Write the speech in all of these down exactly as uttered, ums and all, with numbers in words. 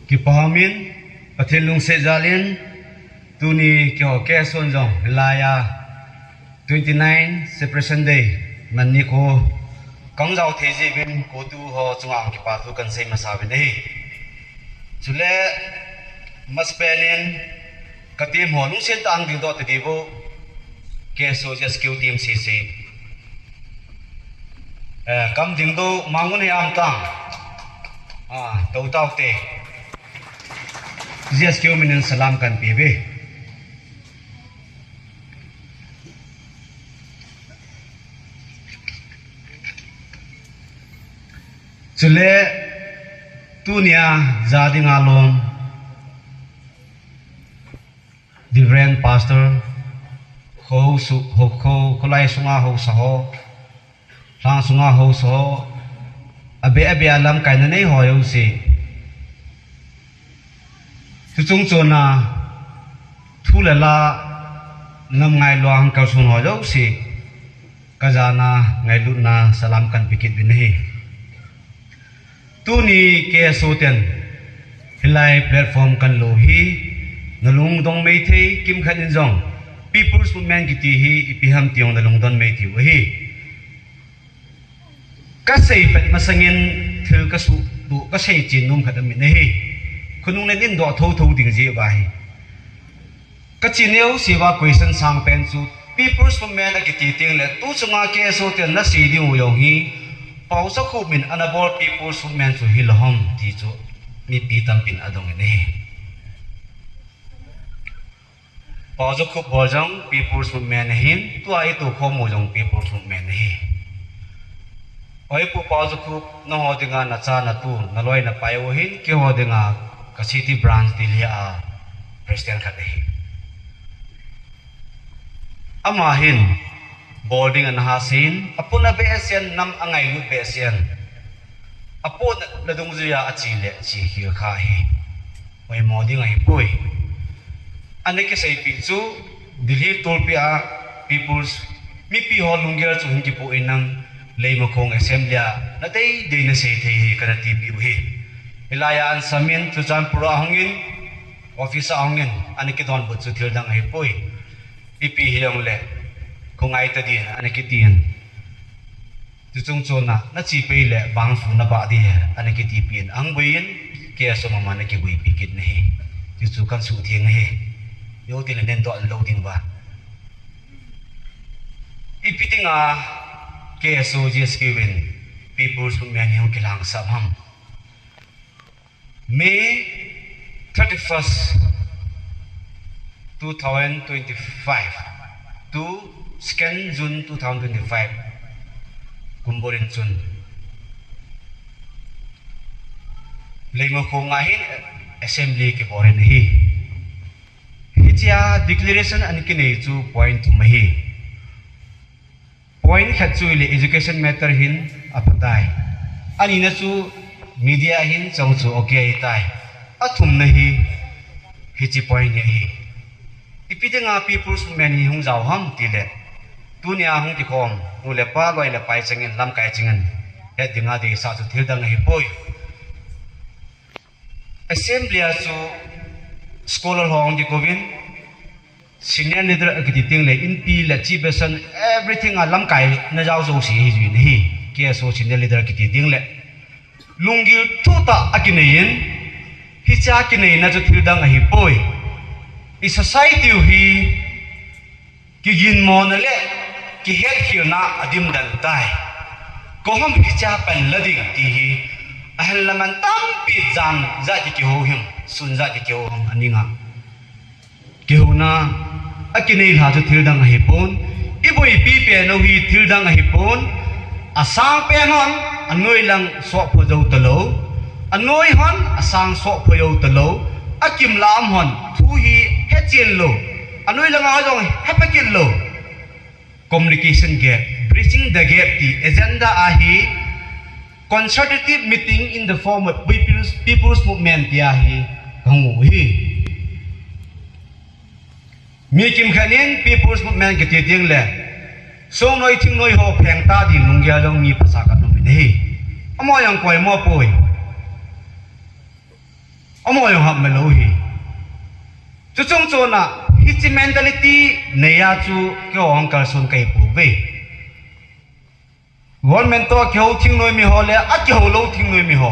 Kipa umin, Pathen lungset jal in, tuni keiho KSO in jong, hilaiya twenty nine Separation Day, man nikho, kahung jao thei jeh uvin, CoTU ho chunga kipa thu kahin sei masa uvin ahi. Chule, masapen in, ka team ho lungset tah a hung dingdoh tading bou, KSO GSQ team sese. Eh, kam dingdoh, mangun hi am tang. Ah, tou tau te. GSQ min in salam kahin pe uve. Chule, tunia ja dinga lom, Reverend Pastor, kho su, kho, kho, kholai sunga haosa ho, lhang sunga haosa ho, abeh abeh a lamkaina nei ho jouse. Tuchung chon a, thu le la, nam ngailua hung kalson ho jouse, ka jana ngailutna salam kahin pe kit uvin ahi. Tuni KSO ten, hilai platform kahin lo hi, na lungdong maithei, kimkhat in jong, People's Movement kiti hi, ipi ham ti jong na lungdon maithei u ahi. Ka sei pet masangin thil ka suhtuh, ka sei chen nom khat aum in ahi. Khonung le nin doh thotho ding jeh uva hi. Ka chen neo seh uva question sangpen chu, People's Movement akiti teng le, tu chunga KSO ten na sei ding u jong hi, Paojakhup min ana bol People's Movement chu hilou ham ti chu, mipi tampin adong in ahi. Paojakhup bol jong People's Movement ahin, tua i tou khom u jong People's Movement ahi. Oi Pu Paojakhup, nangho dinga na cha na tu, na loi na pai u ahin, keiho dinga ka city branch Delhi a president khat ahi. Ama hin, bol ding ana ha seiyin, apuna behseh in, nam angailut behseh in. Apuna dungjui a ache le, che khel kha ahi. Poimo ding ahipoi. Ana kiseipeh chu, Delhi tulpi a People's, mipi ho lunggel chu hung kipoh in nang Leimakhong Assembly a, na deidei na sei thei hi kana tipeh u ahi. Hilai a ana sam in, Churachandpur a hung in, office a hung in, ana kidonbut chu thil dang ahipoi. Ipi hijongle, khongai ta din, ana kiti in. Tuchung chon a, na che pei le, bang su na bah ding, ana kitipeh in, ahung boi in, KSO mama na kiboipi kit in ahi. Chuchu kahin suhtheng ahi. Jou teng le nen doh lou ding uva. Ipi dinga, KSO GSQ in, People's Movement hi hung kilhangsap ham. May thirty-first, two thousand twenty-five to second June two thousand twenty-five, kum bul in chun Leimakhong a hin assembly kibol in ahi. Hichea declaration ana kinei chu point thum ahi. Point khat chu ile education matter hin aphatai. Anina chu media hin chang chu okay ahitai. Athumna hi hiche point hi ahi. Ipi dinga People's Movement hi hung jao ham tile, tunia hung kikhom nu le pa, loi le pai chengin, lamkai chengin, het dinga deisah chu thil dang ahipoi. Assembly a chu scholar ho hung kikouvin, senior leader akiti teng le, inpi le, chief person, everything a lamkai na jao jouse hi juin ahi. KSO senior leader akiti teng le, lunggil thutah akinei in, hichea kineina chu thil dang ahipoi. I society u hi kiginmona le kihetkhelna adim den tai. Koi ham hichea pan la ding ti hi, ahinla man tampi jan jat kihou him, sun jat kihou him aninga. Kihouna akinei lha chu thil dang ahipon, iboipi pen u hi thil dang ahipon, asang pen hon anoi lang soh pha jou talou, anoi hon asang soh pha jou talou, akim lam hon thu hi hechen lou, anoi langa jong hepha kit lou. Communication gap, bridging the gap ti agenda ahi, consultative meeting in the form of People's, People's Movement ti ahi, kahung u hi. Mi kimkhat in People's Movement kiti teng le, songnoi thingnoi ho pheng ta din lunggel jong mi phatsah khat um in ahi. Amaho jong koimo poi. Amaho jong hap melou hi. Chuchung chon a, hiche mentality nei a chu keiho hung kalson kahi pouve. Government toh akihou thingnoi mi ho le akihou lou thingnoi mi ho.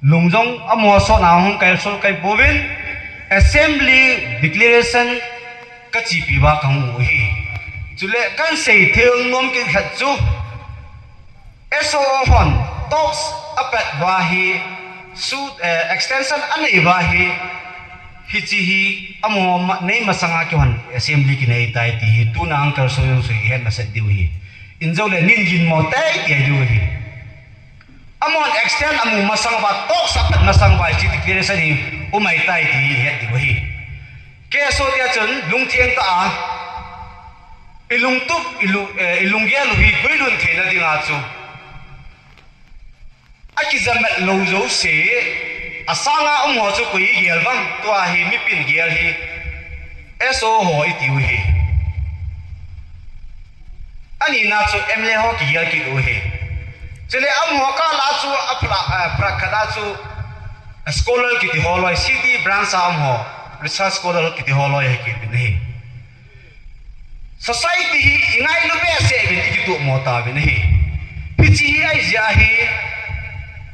Lung jong amaho sot a hung kalson kahi pouvin, assembly declaration kachepi uva kahung u hi. Chule kahin seithei nom kit khat chu, S O O hon talks apat uva hi, su, eh, extension anei uva hi, hiche hi amaho ma-, nei masanga keihon assembly kinei tai ti hi, tuna hung kalson jong chu ihet masat diu hi. Injou le nin gin mo tai ti diu hi. Amahon extend amu masang uva, talks apat masang uva, hiche declaration hi umai tai ti hi ihet diu hi. Keiho te chun lungtheng tah a, ilungtup, ilu-, eh, ilunggel u hi guilhun theina dinga chu akijamat lou jouse, asanga umho chu koi igel vang, tua hi mipin gel hi S O O ho itiu hi. Anina chu M L A ho kigel kit u hi. Chule amaho kah a chu apra-, eh, prak khat a chu scholar kiti ho loi, city branch a umho, research scholar kiti ho loi hi kit uvin ahi. Society hi ingailu behseh uvin, ikitup mo tauvin ahi. Hiche hi ahijeh a hi,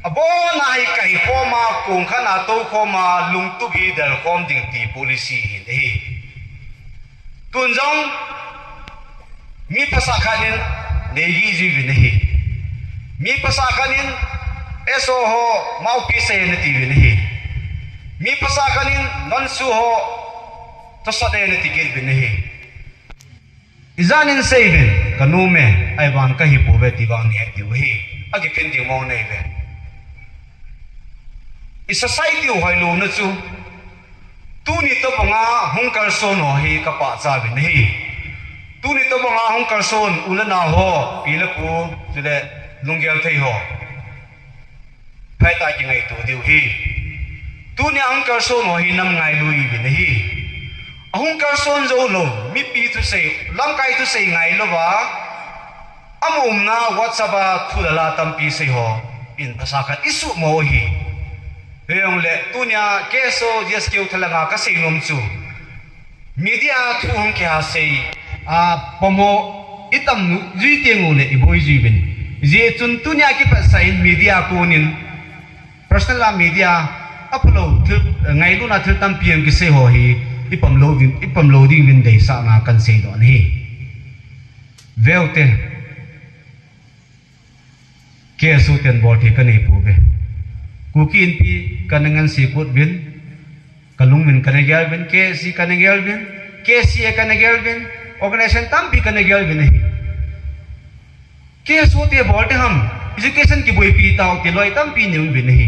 abona hi kahi khom a, kong khat a tou khom a, lungtup hi del khom ding ti policy hin ahi. Tun jong, mi phasah khat in neigih jiuvin ahi. Mi phasah khat in S O O ho mouthpiece ahi natiuvin ahi. Mi phasah khat in non-SoO ho tosot ahi nati kit uvin ahi. Ijat in seiuvin, kanom e, ahivang kahi pouve ti vang nei diu ahi. Akiphin ding mong neiuve. I society u hoilouna chu, tuni tobanga hung kalson ho hi kapachat uvin ahi. Tuni tobanga hung kalson u le nao ho, pi le pu, chule lunggel thei ho, phatah a kingaito diu ahi. Tunia hung kalson ho hi nam ngailu ihiuvin ahi. Ahung kalson jou lou, mipi thusei, lamkai thusei ngailouva, ama umna WhatsApp a thu le la tampi sei ho in phasah khat isuhmo u ahi. Hijongle tunia K S O G S K U thalhanga kasei nom chu, media thu hung kihasei a pom ho itam jui teng uleh iboi jiuvin. Hijeh chun tunia kiphatsah in media konin, personal a media, aphalou thil, ngailutna thil tampi hung kisei ho hi ipom lou ding, ipom lou ding uvin deisahna kahin seidoh ahi. Veute, K S O ten bolthei kanei pouve. Kuki Inpi kana ngansi kut uvin, kalung uvin kana gel uvin, K S C kana gel uvin, K S A kana gel uvin, organization tampi kana gel uvin ahi. K S O te bolte ham, education kiboipi tao ti loi tampi nei um uvin ahi.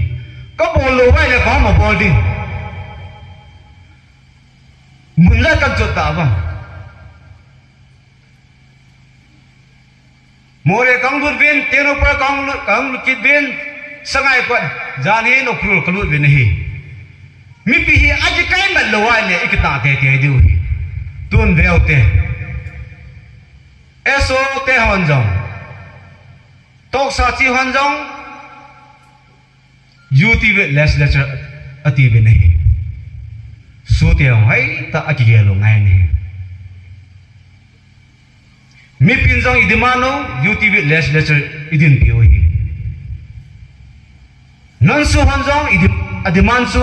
Kabol lou uva ahile koiham abol ding? Mun la kan chot ta vang. Moreh kahung lut uvin, Tengnoupal kahung lut, kahung lut kit uvin, Sangai pat, janhi Ukhrul kalut uvin ahi. Mipi hi akikai mat lou uva ahile ikitah teitei diu ahi. Tun veute, S O te hon jong, Toksa chi hon jong, U T V legislature atiuvin ahi. SoO te hon hoitah a kigel u ngai ahi. Mipin jong i demand u, U T V legislature i dinpi u ahi. Non-SoO hon jong i di-, a demand chu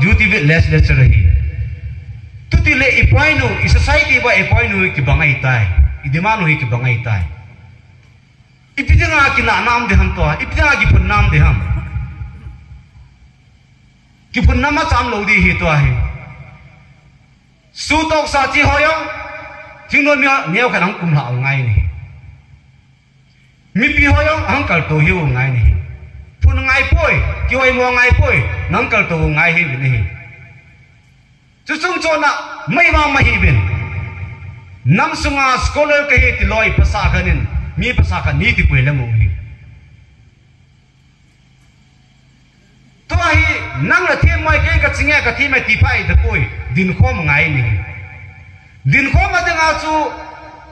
U T V legislature ahi. Chuti le i point u, i society uva i point u kibang ahitai. I demand u hi kibang ahitai. Ipi dinga kinahna um ding ham tua, ipi dinga kiphunna um ding ham. Kiphunna machal lou ding ahi tua hi. SoO Toksa chi ho jong, thingnoi mi ho, neokhat ahung kumlha u ngai ahi. Mipi ho jong ahung kaltou u ngai ahi. Phun ngai poi, kihoimo ngai poi, nahung kaltou u ngai ahi uvin ahi. Chuchung chon a, mai vang mai hih uvin. Nam sunga scholar kahi ti loi phasah khat in, mi phasah khat nei ti poi le mu hi. Tua hi, nang la themmo ahi, kei ka chinge ka themmo ahi ti pha ahi tapoi, dinkhom ngai ahi. Dinkhom a dinga chu,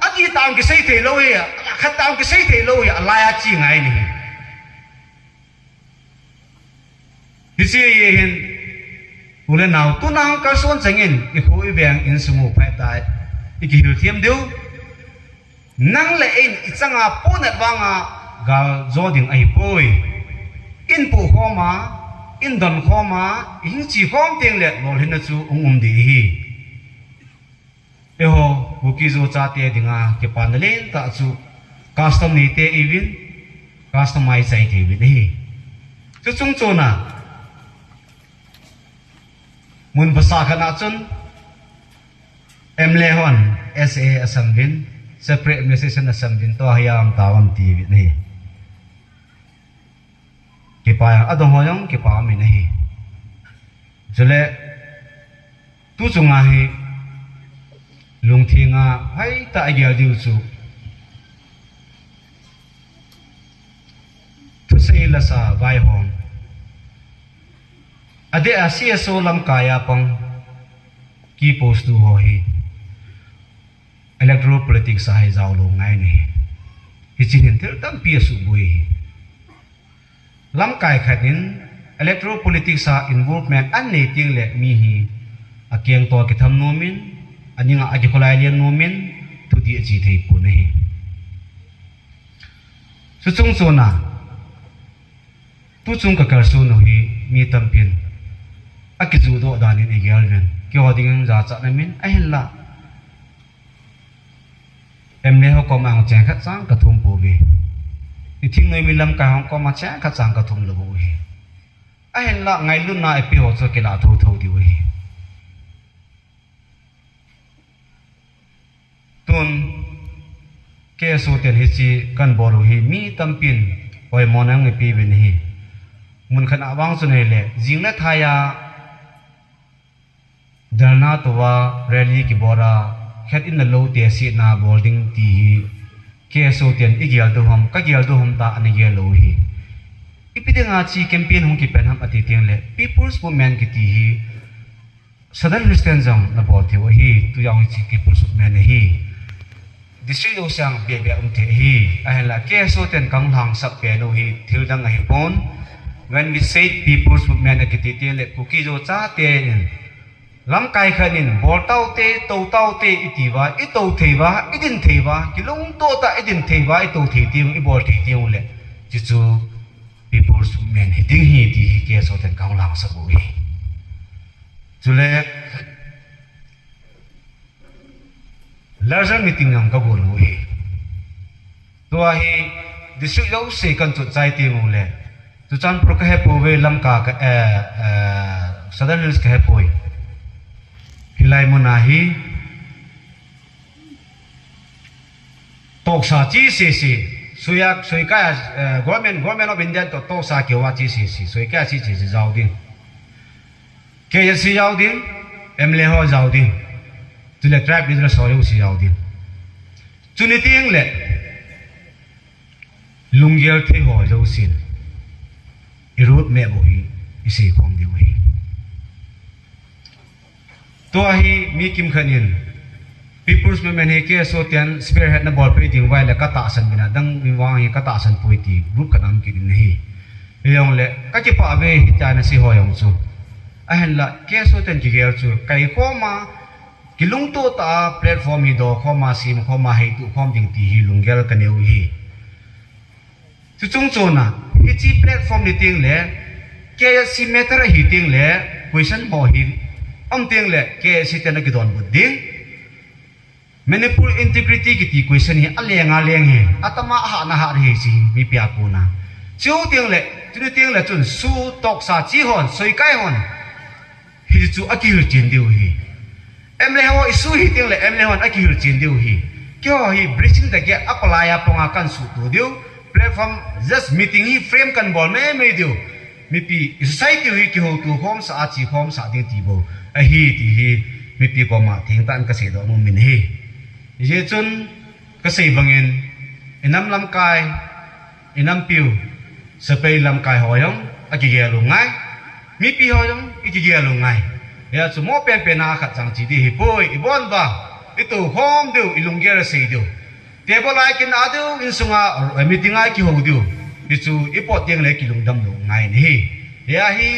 akitah kisei thei lou hi, akhat tah kisei thei lou hi, alai a chi ngai ahi. Hiche hi hin, U le nao, tuna hung kalson chengin, i kho i veng insung u phat tai, i kihil thiam diu. Nang le in i changa ponat vanga gal jo ding ahi poi. In pu khoma, in don khoma, i hing chi khom teng le lolhinna chu ung um di hi. Eiho, Kuki Zo chate dinga kipana lentah chu custom neite i uvin, custom mai chai te i uvin ahi. Chu chung chuna, mun vasa khat na chun, M L A hon S A asam uvin, separate administration asam uvin, tua hi am ta am ti uvin ahi. Kipa a, adong ho jong kipa min ahi. Chule, tu chunga hi, lungthim a, hai ta a gel diu chu. Thusei lasa vaihom. Adeh a C S O lamkai a pang ki post tu ho hi. Electoral politics a hi jao lou ngai nahi. Hichi hin thil tampi asuboi hi. Lamkai khat in electoral politics a involvement anei teng le mi hi akeng to kitham nom in, aning a akikholai lian nom in, thudih achi thei pon ahi. Chuchung chuna, tuchung ka kalson u hi mi tampin akijudoh dan in igel uvin. Keiho dingin jachat na min ahinla. M L A ho koma hung cheng khat chang kathum pouve. I thingnoi mi lamkai ho koma cheng khat chang kathum lou u hi. Ahinla ngailutna ipi ho chu kilah thotho diu hi. Tun, K S O ten hichi kan bol u hi mi tampin oimona hung ipi uvin ahi. Mun khat a vang chu nei le, jing le thai a dharna tua rally kibol a, khat in na lou te sihna bol ding ti hi K S O ten igel diu ham, kagel diu ham ta ana gel lou hi. Ipi dinga chi campaign hung kipan ham ati teng le, People's Movement kiti hi Southern Hills ten jong na bol thei u ahi, tu jong hichi People's Movement ahi. District jouse a beh beh um thei ahi, ahinla K S O ten kahung lhangsap pen u hi thil dang ahi pon. When we say People's Movement akiti teng le Kuki Zo chate in lamkai khat in bol taute, tou taute iti uva, i tou thei uva, i din thei uva, kilungto tah a i din thei uva, i tou thei teng, i bol thei teng u le, chuchu People's Movement hi ding hi ti hi K S O ten kahung lhangsap u hi. Chule, larger meeting jong ka bol u hi. Tua hi district jouse kan chot chai teng u le, Churachandpur ka hepouve, Lamka ka, eh, eh, Southern Hills ka hepoi. Hilai mun a hi toksa chi sese, suiya, suikai a, eh, government, Government of India to toksa kihou a chi sese, suikai a chi sese jao ding. K S C jao ding, M L A ho jao ding. Chule tribe leaders ho jouse jao ding. Chuni teng le, lunggel thei ho jousen i road map u hi i seikhom diu ahi. Tua hi mi kimkhat in People's Movement hi K S O ten spearhead na bolpeh ding uva ahile ka tahsan uvin a, dang mi vang hi ka tahsan poi ti group khat aum kit in ahi. Hijongle ka kipah uve hitia na sei ho jong chu. Ahinla K S O ten kigel chu kaikhom a, kilungto tah a platform hi dokhom a, semkhom a, heituh khom ding ti hi lunggel ka neiu ahi. Chuchung chona, hiche platform ni teng le, K S C matter ahi teng le, question ho hi, um teng le, K S C ten akidonbut ding. Manipur integrity kiti question hi, aleng aleng hi, atama ahatna hat hi hiche, mipi a kona. Chu teng le, chuni teng le chun, su toksa chi hon, soikai hon, hichu akihil chen diu ahi. M L A ho issue hi teng le M L A hon akihil chen diu ahi. Keiho hi bridging the gap a palai a panga kan suhto diu. Platform just meeting hi frame kan bol mei mei diu. Mipi i society hi kihouto khomsah a chi khomsah ding ti bou ahi ti hi mipi koma thengtah in ka seidoh nom in ahi. Hijeh chun ka sei bangin i nam lamkai, i nampiu, sepai lamkai ho jong akigel u ngai. Mipi ho jong i kigel u ngai. Hia chu mo penpen a khat chang chi di hipoi, i bon uva, i toukhom diu, i lunggel sei diu. Table a i kina diu, insunga, eh, meeting a i kihou diu. Hichu i pot teng le kilungdam lou ngai in ahi. Hia hi,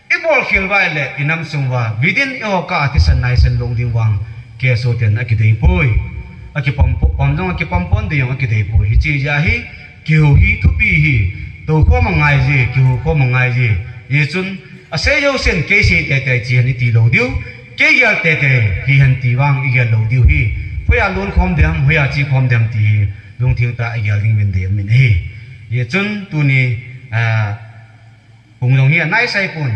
I bol khel uva le i nam sung uva within i ho ka a thisan naisan lou ding vang K S O ten a kidei poi. A kipam po, pam jong a kipam pon dei jong a kidei poi. Hiche jeh a hi kihu hi thupi hi, tou khom a ngai je, kihu khom a ngai je. Hichun a sei jousen kei sei tete chi hen i ti lou diu. Kei gel tete hi hen ti vang i gel lou diu hi. Hoiya lon khom dem, hoiya chi khom dem ti hi lungthim tah a i gel ding uvin dei um in ahi. Hichun tuni, ah, Hung jong hi a naisai pon,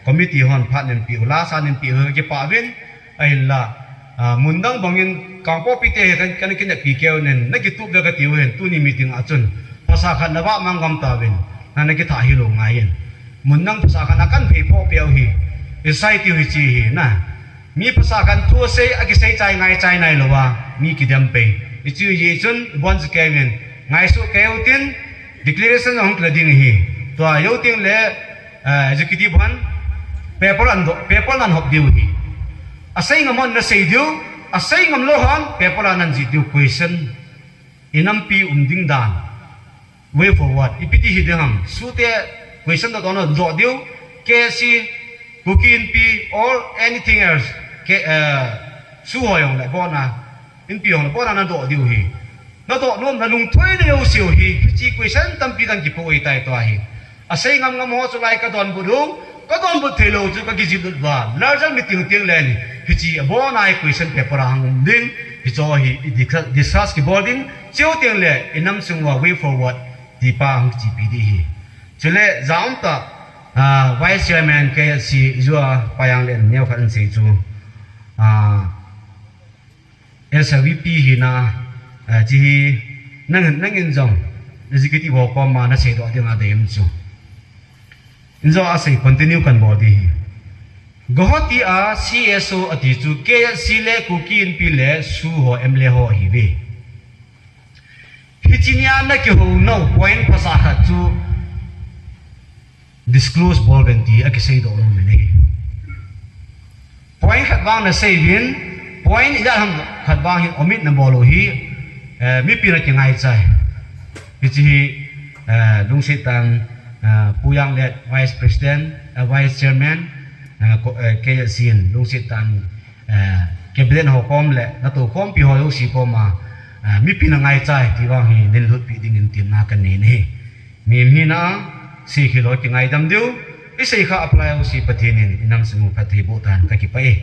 committee hon phat nin pi u, la sa nin pi u, kipah uvin, ahinla, ah, mun dang bangin Kangpokpi te hi kan, kan kineppi keu nin, na kitup ve kati u hin, tuni meeting a chun, phasah khat na vah mang gam tauvin, na, na kithah hilou ngai in. Mun dang phasah khat na kan phei phoh peh u hi, i society u hiche hi, na. Mi phasah khat thu asei, akisei chai ngai chai nai lou a, mi kidem pei. Hiche hi chun, i bon chu kei uvin, ngaisuh kei u tin, declaration hung kila ding hi. Tua jou teng le, eh, executive hon paper an do, paper nan hop diu hi. Asei ngam hon na sei diu, asei ngam lou hon paper a nan jih diu question. I nampi um ding dan. Way forward. Ipi ti hi ding ham. SoO te question doh doh na doh diu. K S C, Kuki Inpi, or anything else. Ke, eh, SoO ho jong le bon a. Inpi ho jong le bon a na doh diu hi. Na doh nom, na lungthoi na jouse u hi, hiche question tampi dang kipo ahitai tua hi. Asei ngam ngam ho chu lai ka donbut u, ka donbut thei lou chu ka kijih lut uva. Larger meeting teng le ni, hiche abon a hi question paper a hung um ding, hiche hi i discuss, discuss kibol ding, cheu teng le i nam sung uva way forward ti pa hung kichepi ding hi. Chule ja um tah, ah, Vice Chairman K S C Ijua Payang le neo khat in sei chu, ah, S V P hina, eh, hiche hi nang, nangin jong executive ho koma na seidoh ding a dei um chu. Injo a sei continue kan bol ding hi. Guwahati a C S O ati chu K S C le Kuki Inpi le SoO ho M L A ho ahiuve. Hiche nia na kihou nau point phasah khat chu disclose bol uvin ti a kiseidoh nom in ahi. Point khat vang na sei uvin, point ijat ham khat vang hi omit na bol u hi, eh, mipi na kingai chai. Hiche hi, eh, lungset tah in, eh, Pu Janglet Vice President, eh, Vice Chairman, eh, ko-, eh, K S C in lungset tah in, eh, Cabinet ho kom le, na toukhompi ho jouse koma, eh, mipi na ngai chai ti vang hi nin lhutpi ding in temna kan nei in ahi. Mi, mi na, sei khel ho kingaidam diu, i sei kha apply u si Pathen in i nam sung u phatthei boh tan, ka kipah e.